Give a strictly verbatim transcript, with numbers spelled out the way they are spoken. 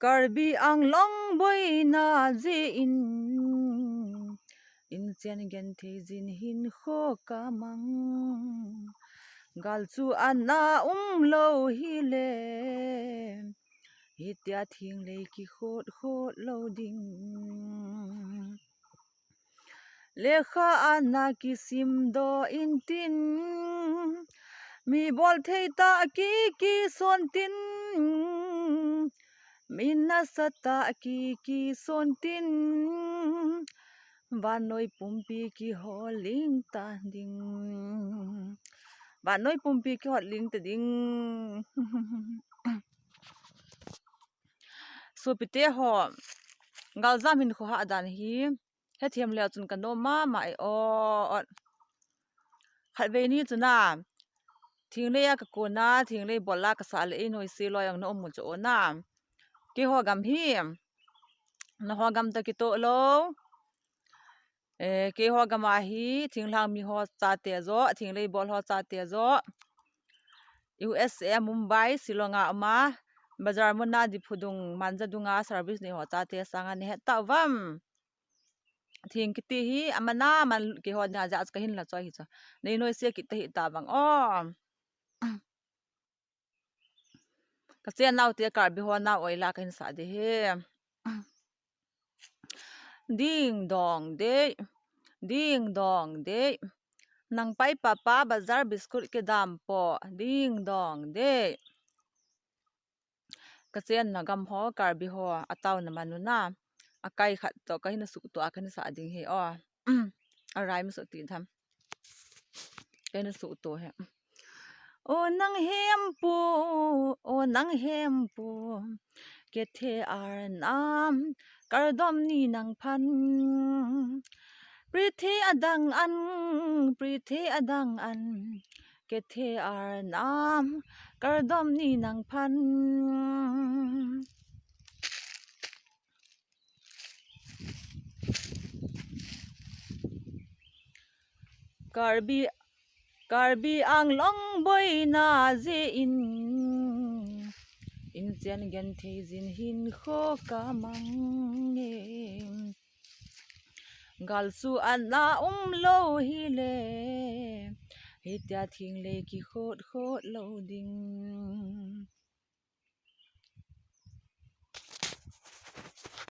Karbi Anglong boina jeh in, inchen genthei jin hinkho kamang. Gal chu ana umlou hile, hitia thinglei kikhot khot lou ding. Lekha ana kisimdoh intin, mi bolthei tah kikison tin, mi nasatah kikison tin, vannoi pumpi kihol ling ta ding. Vannoi pumpi kihol ling ta ding. Sopite ho, galjam hinkho hahdan hi hethem leu chun kanom mama e o. Khatvei ni chun a, thinglei a kakon a, thinglei bol a kasah le einoise loi jong na um u chu o na. Keiho gam hi, nangho gam toh kitoh lou. Keiho gam a hi thinglhang mi ho chate joh, thinglei bol ho chate joh, U S A, Mumbai, Shillong a um a, bazar mun a, Diphu dung, Manja dung a service nei ho chate sanga nahet tauvam. Thing kiti hi aman aman keiho dinga jeh chu kahin la choi hi chu, neinoise kit tahih tavang o. Kachen naute Karbi ho nao oi la kahin sah ding hi. Ding dong dei, ding dong dei, nang pai papa bazar biscuit kidam po, ding dong dei. Kachenna gam ho, Karbi ho ataona man u na, akai khat toh kahin suhtoh a kahin sah ding hi o. A rhyme suh ti tham, kahin suhtoh hi. O nang hempu, o nang hempu, kethe arnam kardom ni nang phan. Prithi adang an, prithi adang an, kethe arnam kardom ni nang phan. Karbi, Karbi Anglong boina jeh in, inchen genthei jin hinkho kamang e. Gal chu ana umlou hile, hitia thinglei kikhot khot lou ding.